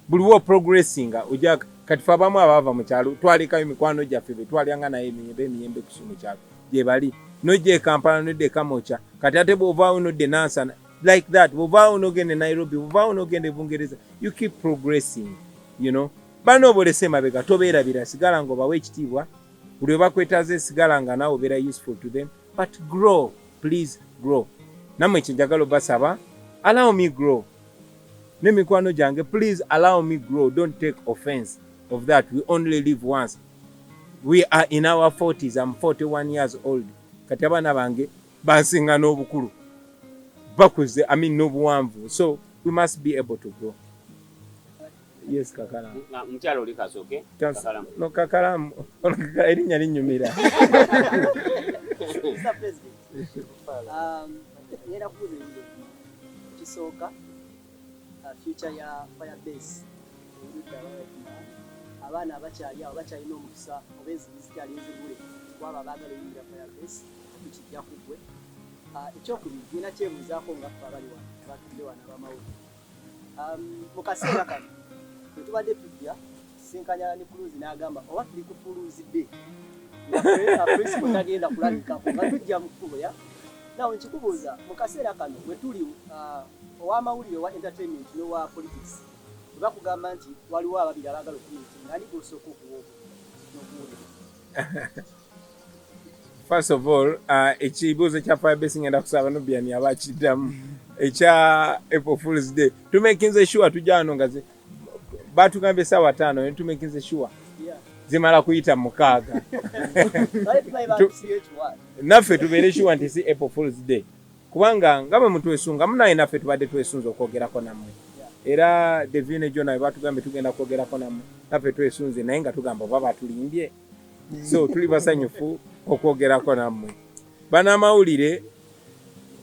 Speaker 1: Buli wo progressinga ojja kati fe abamu abaava mu kyalo twalekayo emikwano gyaffe be twalyanga naye emiyembe emiyembe kusi mu kyalo gye bali, nojja e Kampala, nodda e Kamwokya, kati ate bw'ovaawo nodda e Nansana, like that, bw'ovaawo n'ogenda e Nairobi, bw'ovaawo n'ogenda e Bungereza, you keep progressing. Bano obolese emabega tobeerabira, sigala ng'obawa ekitiibwa buli we bakwetaaza, sigala nga naawe obeera useful to them, but grow, please grow. Nammwe kyenjagala obasaba, allow me grow n'emikwano gyange, please allow me grow. Don't take offense of that. We only live once. We are in our 40s. I'm 41 years old. Kati abaana bange bansinga n'obukulu, bakuze, I mean n'obuwanvu. So we must be able to grow. Yes, Kakalamu.
Speaker 3: Mukyalo oli kasooke. Kakalamu.
Speaker 1: No, Kakalamu erinnya linnyumira.
Speaker 6: Mr. President, ngenda kubuuza ebibuuzo bibiri. Ekisooka, future ya Firebase erudda wa right now? Abaana abakyali awo bakyalina omukisa oba enzigi zikyali nzigule kwabo abaagala oyingira Firebase, tukijja ku ggwe. Ekyokubiri, nina kyebuuzaako nga ffe abali wano, abatudde wano abamawulire. Mu kaseera kano bwe tubadde tujja tusinkanya ne Cruz n'agamba oba tuli ku Fools Day nga principal tagenda kulabikako nga tujja mu kkubo ya nawe. Nkikubuuza, mu kaseera kano bwe tuli, ow'amawulire owa entertainment n'owa politics bwe bakugamba nti waliwo ababiri abaagala okumeetinga, ani gw'osooka okuwa n'okuwulira?
Speaker 1: First of all, ekibuuzo kya Firebase ngenda kusaba Nubian aba akiddamu. Ekya April Fools Day, tumakinze sure tujja wano nga batugambye essaawa 5, ne tumakinze sure zimala kuyita 6.
Speaker 6: Bale tubaye batusiye ekiwaani.
Speaker 1: Naffe tubeere sure nti si April Fools Day, kubanga nga bwe mutwesunga munaye, naffe tubadde twesunze okwogerako nammwe. Era Devine Jona bwe batugambye tugenda kwogerako nammwe, naffe twesunze, naye nga tugamba oba batulimbye. So tuli basanyufu okwogerako nammwe banamawulire.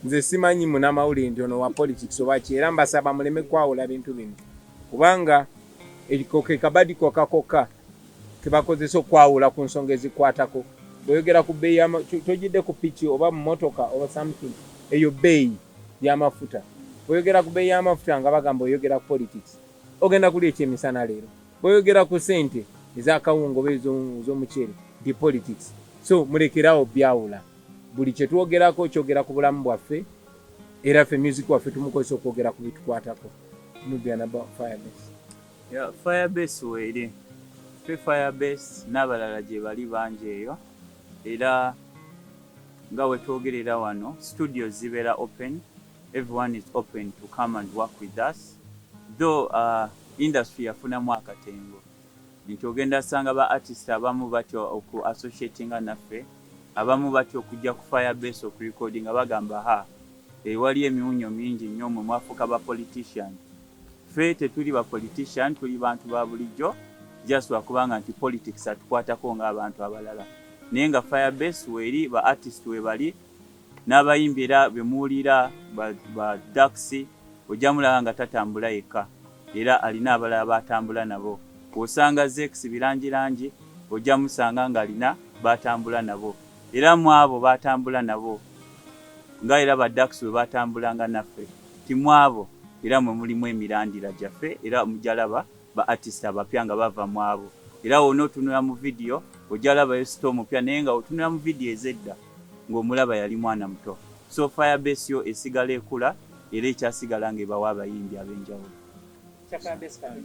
Speaker 1: Nze simanyi munamawulire nti ono wa politics oba ki, era mbasaba muleme kwawula bintu bino, kubanga eriko ke kabadi kokka kokka kebakozesa okwawula ku nsonga ezikwatako. Bw'oyogera ku bbeeyi, togidde ku piki oba mu motoka oba something, eyo bbeeyi y'amafuta. Bw'oyogera ku bbeeyi y'amafuta nga bagamba oyogera ku politics, ogenda kulya ekyemisana leero. Bw'oyogera ku ssente ez'akawunga oba ez'omuceere nti politics. So mulekerawo byawula. Buli kye twogerako kyogera ku bulamu bwaffe, era ffe music waffe tumukozesa okwogera ku bitukwatako. Nubian, about Firebase.
Speaker 2: Yeah, Firebase weeri ffe Firebase n'abalala gye bali bangi eyo, era nga wetwogerera wano studios zibeera open. Everyone is open to come and work with us, though industry yafunamu akatengo nti ogenda sanga ba artist abamu batya oku associatinga naffe, abamu batya okujja ku Firebase okurecordinga, bagamba ha waliyo emiwunyo mingi nnyo, mwe mwafuuka ba politician. Ffe tetuli ba politician, tuli bantu ba bulijjo, just lwakubanga nti politics atukwatako ng'abantu abalala. Naye nga Firebase weeri, ba artist we bali n'abayimbi, era bemuwulira ba Dax ojja mulaba nga tatambula yekka, era alina abalala batambula nabo. Bw'osanga Zex Bilangilangi ojja musanga ng'alina batambula nabo, era mu abo batambula nabo nga era ba Dax bwe batambulanga naffe, ti mu abo era mwe mulimu emirandira gyaffe, era mujalaba ba artist abapya nga bava mu abo. Era wona otunula mu vidiyo ojja labayo star omupya, naye nga otunula mu vidiyo ez'edda ng'omulaba yali mwana muto. So Firebase yo esigala ekula era ekyasigala ng'ebawa abayimbi ab'enjawulo.
Speaker 8: Kya Firebase katono.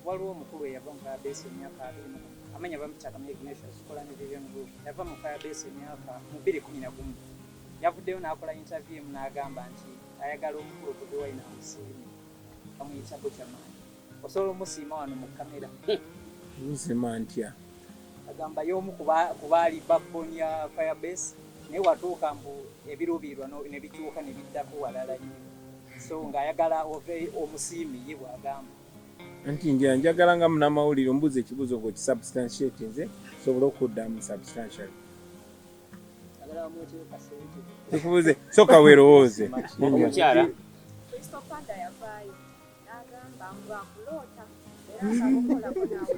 Speaker 8: Waliwo omukulu eyava mu Firebase emyaka 21, amanya bamuyita Kamya Ignatius, kola ne Vision Group. Yava mu Firebase emyaka mu 2011. Yavuddeyo n'akola interview emu n'agamba nti ayagala omukulu Bobi Wine amusiime. Bamuyita Butcherman. Osobola omusiima wano mu kamera?
Speaker 1: Nzima ntya?
Speaker 8: Agamba y'omu ku baali backbone ya Firebase, naye watuuka mbu ebiruubirirwa ne bikyuka ne biddako walala nnyo, so ng'ayagala ove omusiimi ye bw'agamba.
Speaker 1: Nti nja njagala nga munamawulire ombuuza ekibuuzo ng'okisubstantiate, nze nsobole okuddamu substantially.
Speaker 6: Agala bamwekyeyo kasente.
Speaker 1: Tukubuuze, soka weerowooze.
Speaker 3: Omukyala.
Speaker 7: Crystal Panda yavaayo n'agamba mbu akuloota era asaba okukolako naawe.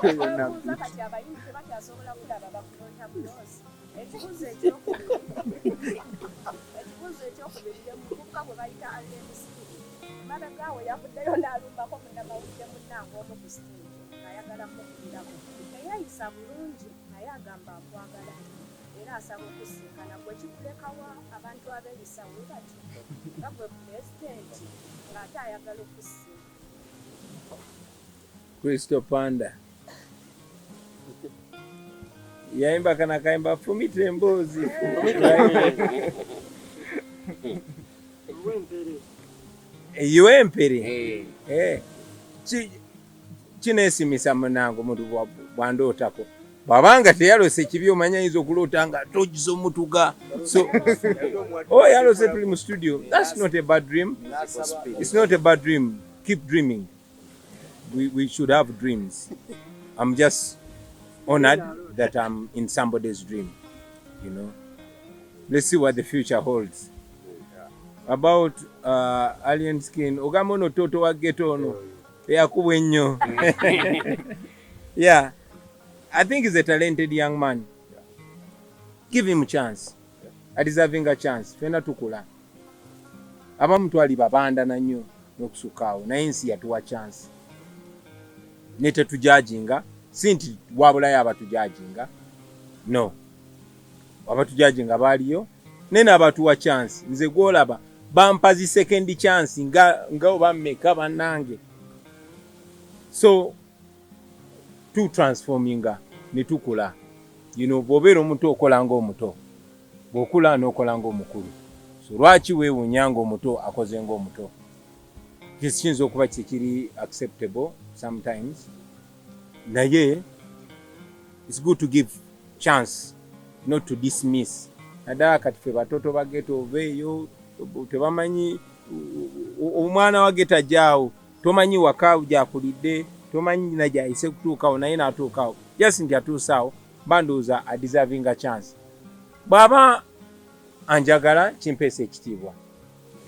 Speaker 7: Weebuuza kati abayimbi tebakyasobola kulaba, bakuloota buloosi. Ekibuuzo ekyokubiri, ye muvubuka gwe bayita Alien Skin, emabegaawe yavuddeyo n'alumbako munnamawulire munnange omu ku stage ng'ayagala mukubirako, teyayisa bulungi, naye agamba akwagala era asaba okusinkana gwe. Kikulekawa abantu abeeyisa we batyo nga gwe pulezidenti ng'ate ayagala okusinkana?
Speaker 1: Crystal Panda yayimba kana kayimba fumita emboozi.
Speaker 4: Ow'empere.
Speaker 1: Iwempere. Eh, kineesimisa munange omuntu bwandootako, bw'abanga teyalose ekibi, omanya ayinza okuloota nga togiza omutuga. So oh, yalose tuli mu studio. That's not a bad dream. It's not a bad dream. Keep dreaming. We should have dreams. I'm just honored that I'm in somebody's dream. Let's see what the future holds. About Alien Skin, ogamba ono toto wa ghetto ono. Eyakubwa ennyo. Yeah, I think he's a talented young man. Give him chance, adeserving a chance. Fena tukula, abamu twali babandana nnyo n'okusukka awo, naye ensi yatuwa chance ne tetujudginga. Si nti wabulayo abatujudginga, no, abatujudginga baaliyo, naye n'abatuwa chance. Nze gwolaba bampa zi second chance nga oba mmeka, bannange. So tutransforminga ne tukula. Bw'obeera omuto okola ng'omuto, bw'okula n'okola ng'omukulu. So lwaki weewuunya ng'omuto akoze ng'omuto? Kiyinza okuba kikiri acceptable sometimes, naye it's good to give chance, not to dismiss. Naddala kati ffe batoto ba ghetto, oveeyo tebamanyi omwana wa ghetto ajjaawo, tomanyi waka gyakulidde, tomanyi na gyayise kutuukawo, naye n'atuukawo. Just nti atuusaawo, mba ndowooza adeservinga chance. Bw'aba anjagala, kimpeesa ekitiibwa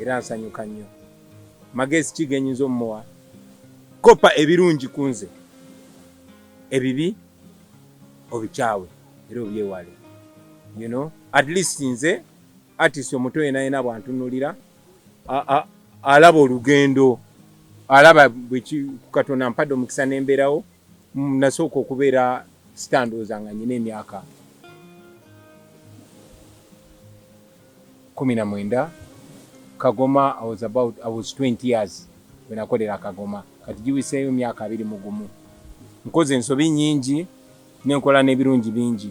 Speaker 1: era nsanyuka nnyo. Magezi ki genyinza omumuwa? Kopa ebirungi ku nze, ebibi obikyawe era obyewale. At least nze artist omuto yena yena bwantunulira alaba olugendo, alaba bweki Katonda mpadde omukisa nembeerawo. Nasooka okubeera star ndowooza nga nyina emyaka 19. Kagoma, I was 20 years bwe nakolera Kagoma. Kati giwiseeyo myaka 21. Nkoze ensobi nyingi, nenkola n'ebirungi bingi.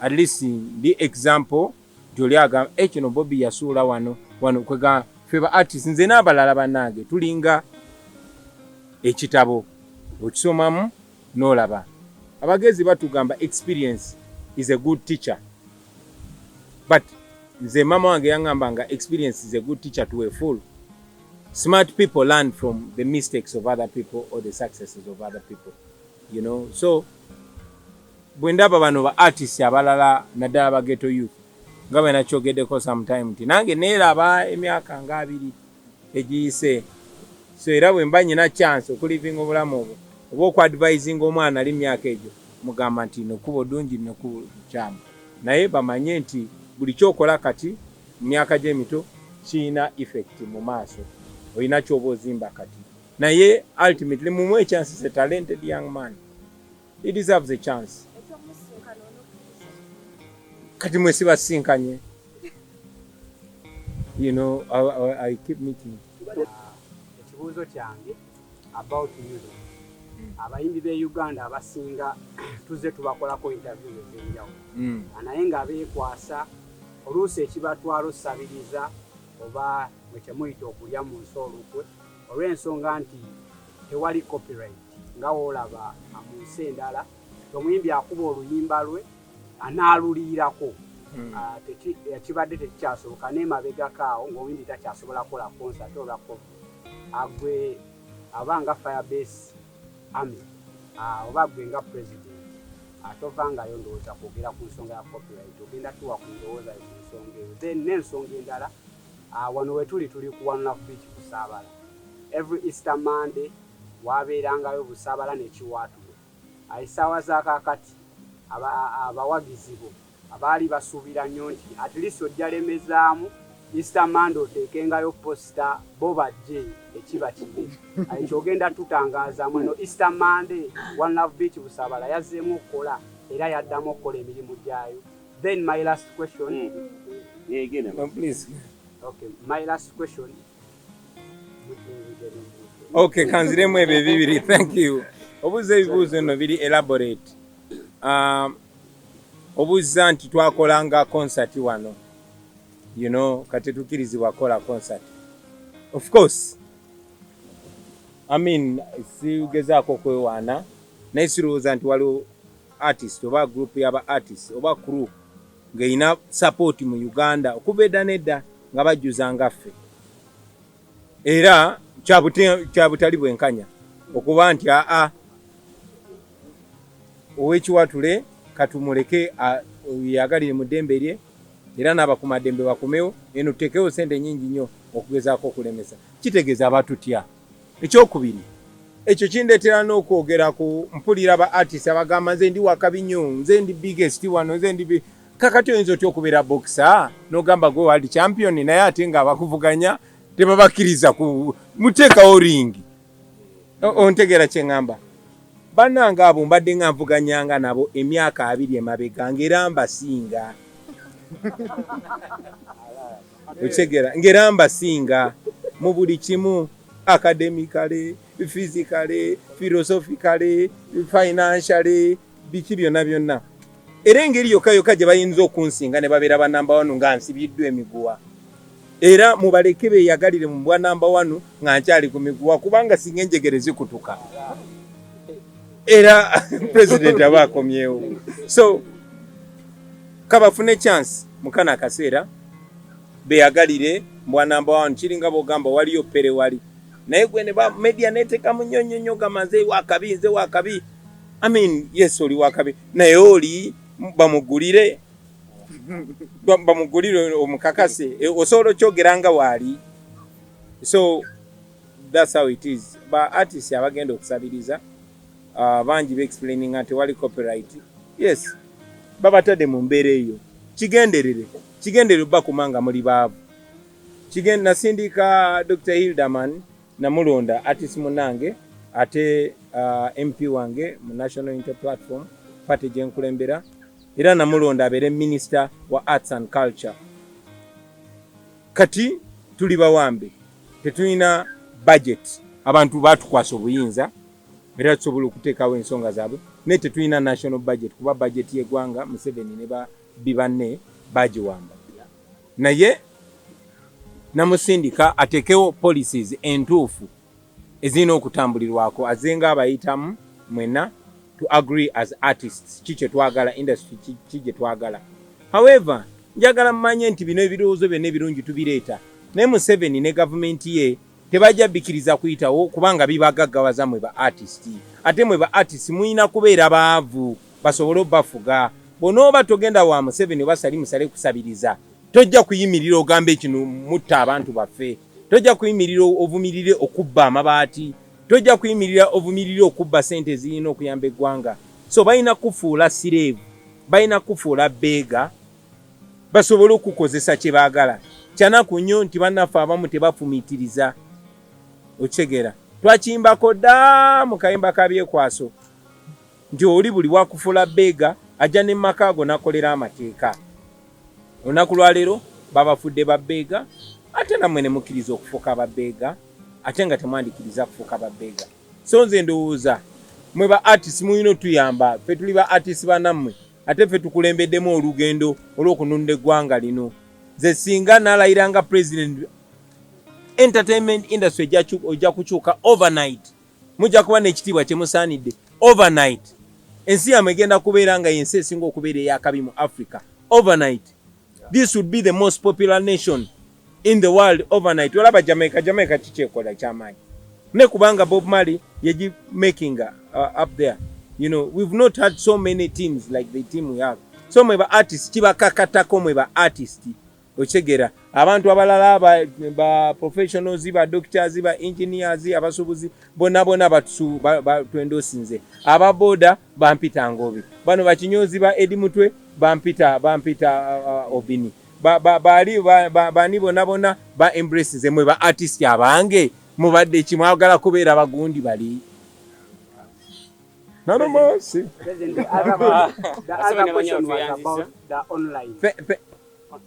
Speaker 1: At least ndi example nti oli agamba, "Eh, kino Bobi yasuula wano wano." Kwega ffe ba artist, nze n'abalala bannange, tulinga ekitabo, okisomamu n'olaba. Abagezi batugamba experience is a good teacher, but nze mama wange yaŋŋamba nga experience is a good teacher to a fool. Smart people learn from the mistakes of other people or the successes of other people. So bwe ndaba bano ba artist abalala, naddala ba ghetto youth, nga bwe nakyogeddeko sometime nti nange neeraba emyaka nga 20 egiyise. So era bwe mba nyina chance okulivinga obulamu obwo oba okuadvisinga omwana ali myaka egyo, mugamba nti nokuba odungi, nokuba kyamu, naye bamanye nti buli kyokola kati mu myaka gy'emito kirina effect mu maaso, olina kyoba ozimba kati. Naye ultimately mumuwe chance. Is a talented young man, he deserves a chance.
Speaker 7: Ekyomusinkano onokkiriza?
Speaker 1: Kati mwe sibasinkanye. I keep meeting.
Speaker 3: Ekibuuzo kyange about music. Abayimbi b'e Uganda abasinga tuzze tubakolako interviews ez'enjawulo, naye nga beekwasa oluusi ekibatwala osabiriza oba mwe kyemuyita okulya mu nsi olukwe, olw'ensonga nti tewali copyright nga woolaba mu nsi endala. Omuyimbi akuba oluyimba lwe anaaluliirako. Kibadde tekikyasoboka n'emabegako awo ng'omuyimbi takyasobola kukola concert olwa COVID. Agwe aba nga Firebase Army, oba gwe nga president, tovangayo ndowooza kwogera ku nsonga ya copyright, ogenda tuwa ku ndowooza yo ku nsonga eyo. Then n'ensonga endala, wano wetuli tuli ku One Love Beach Busaabala. Every Easter Monday wabeerangayo Busaabala n'ekiwaatulo. Essaawa za kaakati abawagizi bo abaali basuubira nnyo nti at least ojja lemezaamu Easter Monday oteekengayo poster bo bajje ekiba kibe. Ekyo ogenda tutangaazamu eno Easter Monday One Love Beach Busaabala yazzeemu okukola era yaddamu okukola emirimu gyayo? Then my last question.
Speaker 1: No, please.
Speaker 3: Okay, my last question.
Speaker 1: Okay, kanziremu ebyo ebibiri. Thank you. Obuuza ebibuuzo nno biri elaborate. Obuuza nti twakolanga concert wano, kati tukirizibwa kukola concert. Of course, I mean, sigezaako okwewaana, naye sirowooza nti waliwo artist oba group y'aba artist oba crew ng'erina support mu Uganda okuva edda n'edda nga bajjuza nga ffe. Era kyabutali bwenkanya okuba nti aa ow'ekiwatule katumuleke yagalire mu ddembe lye, era n'abakumaddembe bakomewo eno tuteekewo sente nyingi nnyo okugezaako okulemesa. Kitegeeza abatutya. Ekyokubiri, Ekyo kindeetera n'okwogera ku mpulira ba artist abagamba, "Nze ndi wakabi nnyo, nze ndi biggest wano, nze ndi." Kakati oyinza otya okubeera boxer n'ogamba gwe world champion, naye ate nga abakuvuganya tebabakkiriza ku muteekawo ring? Ontegeera kye ŋŋamba? Bannange, abo mbadde nga nvuganyanga nabo emyaka 20 emabega, ng'era mbasinga. Okitegeera? Ng'era mbasinga mu buli kimu, academically, physically, philosophically, financially, biki byonna byonna. Era engeri yokka yokka gye bayinza okunsinga ne babeera ba number one nga nsibiddwa emiguwa. Era mubaleke beeyagalire mu bwa number one nga nkyali ku miguwa, kubanga singa enjegere zikutuka, era president aba akomyewo. So kabafune chance mukana akaseera beyagalire mbwa number one. Kiringa bwogamba waliyo pere wali naye gwe ne ba media neteekamu nnyo nnyo nnyo, gamba nze wakabi, nze wakabi. I mean, yes, oli wakabi, naye oli bamugulire, bamugulire omukakase. Osobola okyogera nga waali. So that's how it is. Ba artist abagenda okusabiriza, bangi beexplaininga nti wali copyright. Yes, babatadde mu mbeera eyo kigenderere, kigenderere bakuma nga muli baavu. Nasindika Dr Hilderman, namulonda, artist munange ate MP wange mu National Unity Platform Party gyenkulembera, era namulonda abeere minister wa arts and culture. Kati tuli bawambe, tetulina budget. Abantu batukwasa obuyinza era tusobola okuteekawo ensonga zaabwe, naye tetulina national budget, kuba budget y'eggwanga Museveni ne babbi banne bagiwamba. Naye namusindika ateekewo policies entuufu ezirina okutambulirwako, azenga abayitamu mwenna to agree as artists ki kye twagala, industry ki gye twagala. However, njagala mmanye nti bino ebirowoozo byonna ebirungi tubireeta, naye Museveni ne gavumenti ye tebajja bikkiriza kuyitawo, kubanga bibagaggawaza mwe ba artist. Ate mwe ba artist mulina kubeera baavu basobole obbafuga. Bw'onooba togenda wa Museveni oba Sali Musale kusabiriza, tojja kuyimirira ogambe kino mutta abantu baffe, tojja kuyimirira ovumirire okubba amabaati, tojja kuyimirira ovumirire okubba sente ezirina okuyamba eggwanga. So balina kufuula slave, balina kufuula beggar, basobole okukozesa kye baagala. Kyanaku nnyo nti bannaffe abamu tebafumiitiriza. Okitegeera? Twakimbako dda mu kayimba ka Byekwaso nti oli buli wakufuula beggar ajja ne maka ago nakolera amateeka. Olunaku lwaleero babafudde ba beggar, ate nammwe ne mukkiriza okufuuka ba beggar, ate nga temwandikiriza kufuuka ba beggar. So nze ndowooza mwe ba artist mulina otuyamba. Ffe tuli ba artist banammwe, ate ffe tukulembeddemu olugendo olw'okununda eggwanga lino. Nze singa nalayira nga president, entertainment industry ojja kukyuka overnight. Mujja kuba n'ekitiibwa kyemusaanidde overnight. Ensi yammwe egenda kubeera nga yensi esinga okubeera eyakabi mu Africa overnight. This would be the most popular nation in the world overnight. Olaba Jamaica, Jamaica kikyekola kyamaanyi ne kubanga Bob Marley yegi making up there. We've not had so many teams like the team we have. So mwe ba artist kibakakatako, mwe ba artist. Okitegeera? Abantu abalala ba, ba professionals, ba doctors, ba engineers, abasuubuzi, bonna bonna batwendosinze. Aba boda bampita Ngobi, bano bakinyozi ba Edi Mutwe bampita Obini, bali bani bonna bonna ba embrace. Mwe ba artist abange mubadde ki? Mwagala kubeera bagundi bali nanomosi.
Speaker 3: President, the other question was about the online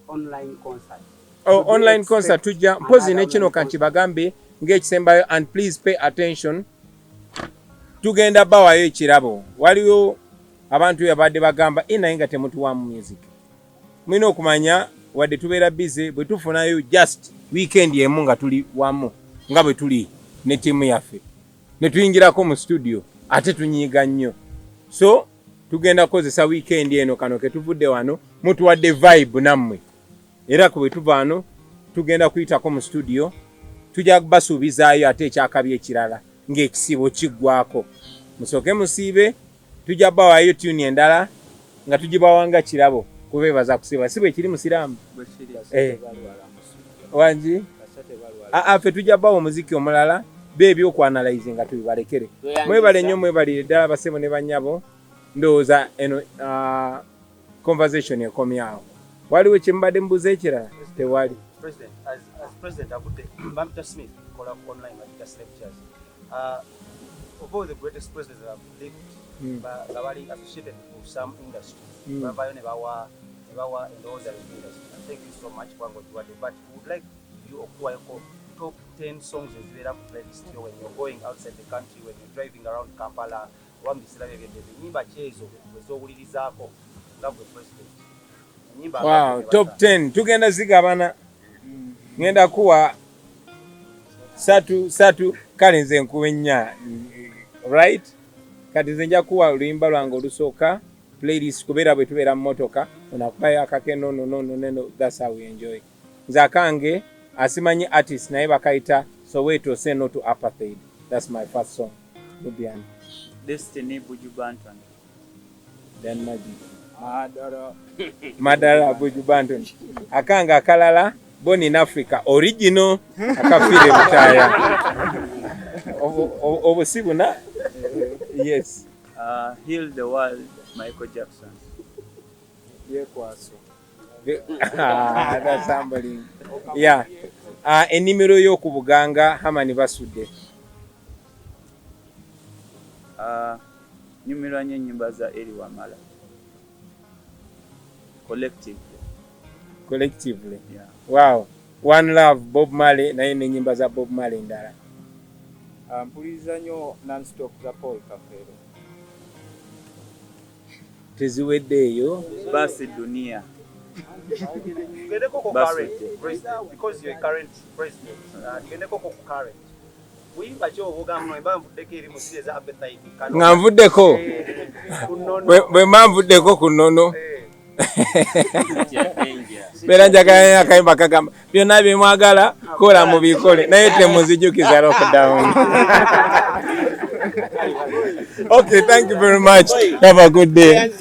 Speaker 3: online concert.
Speaker 1: Oh, online concert tujja mpozi ne kino kankibagambe ng'ekisembayo, and please pay attention. Tugenda bawayo ekirabo. Waliwo abantu yabadde bagamba, "E, naye nga temutuwamu music." Mulina okumanya wadde tubeera busy, bwe tufunayo just weekend emu nga tuli wamu nga bwe tuli ne ttiimu yaffe ne tuyingirako mu studio, ate tunyiiga nnyo. So tugenda kukozesa weekend eno, kano ke tuvudde wano, mutuwadde vibe nammwe, era ku bwe tuva wano tugenda kuyitako mu studio, tujja basuubizaayo ate ekyakabi ekirala ng'ekisiibo kiggwako. Musooke musiibe, tujja bawaayo tune endala nga tugibawanga kirabo kubeebaza kusiiba. Si bwe kiri, musiraamu? Eh. Wangi? Aa, ffe tujja bawa omuziki omulala. Bo ebyokwanalize nga tubibalekere. Mwebale nnyo, mwebalire ddala basebo ne bannyabo. Ndowooza eno conversation ekomyawo. Waliwo kyemubadde mubuuza ekirala? Tewali.
Speaker 9: President, as President avudde, Bamita Smith, kola ku online bagita Slave Jazz. Of all the greatest presidents that have lived, nga bali associated with some industry, bavaayo ne bawa endowooza ku industry. And thank you so much kubanga ogiwadde. But we would like you okuwayoko top 10 songs ezibeera ku playlist yo when you're going outside the country, when you're driving around Kampala, oba mu biseera byo eby'eddembe. Ennyimba ki ezo ez'owulirizaako nga gwe president? Ennyimba
Speaker 1: Wow, top 10 tugenda zigabana. Ngenda kuwa satu satu, kale nze nkuwa ennya, right? Kati nze nja kuwa oluyimba lwange olusooka playlist, kubeera bwe tubeera mu motoka onakubayo akake. No, no, no, no, no, no, that's how we enjoy. Nze akange asimanyi artist naye bakayita Soweto Say No to Apartheid. That's my first song. Nubian.
Speaker 2: Destiny, Buju Banton.
Speaker 1: Then Magic.
Speaker 10: Madara.
Speaker 1: Madara, Buju Banton. Akange akalala, Born in Africa original, akafiire Butaaya. Obwo si buna, yes.
Speaker 2: Heal the World, Michael Jackson.
Speaker 10: Byekwaso.
Speaker 1: Ah, that's humbling. Yeah. Ennimiro y'oku Buganga, Hamani Basudde.
Speaker 2: Nyumirwa nnyo ennyimba za Eri Wamala. Collectively.
Speaker 1: Collectively.
Speaker 2: Yeah.
Speaker 1: Wow. One Love, Bob Marley, naye n'ennyimba za Bob Marley endala.
Speaker 10: Mpuliriza nnyo Nonstop za Paul Kafeero.
Speaker 1: Teziweddeeyo.
Speaker 2: Basi Dunia.
Speaker 9: Tugendeko ku
Speaker 2: Basudde.
Speaker 9: current president, because you're a current president. Tugendeko ku current. Buyimba ki obugamba mba nvuddeko eri mu ziri eza apartheid?
Speaker 1: Nga nvuddeko.
Speaker 9: Ku nnono.
Speaker 1: Bwe mba nvuddeko ku nnono. Beera njagala nnyo akayimba kagamba byonna bye mwagala kola mubikole naye temuzijukiza lockdown. Okay, thank you very much. Have a good day.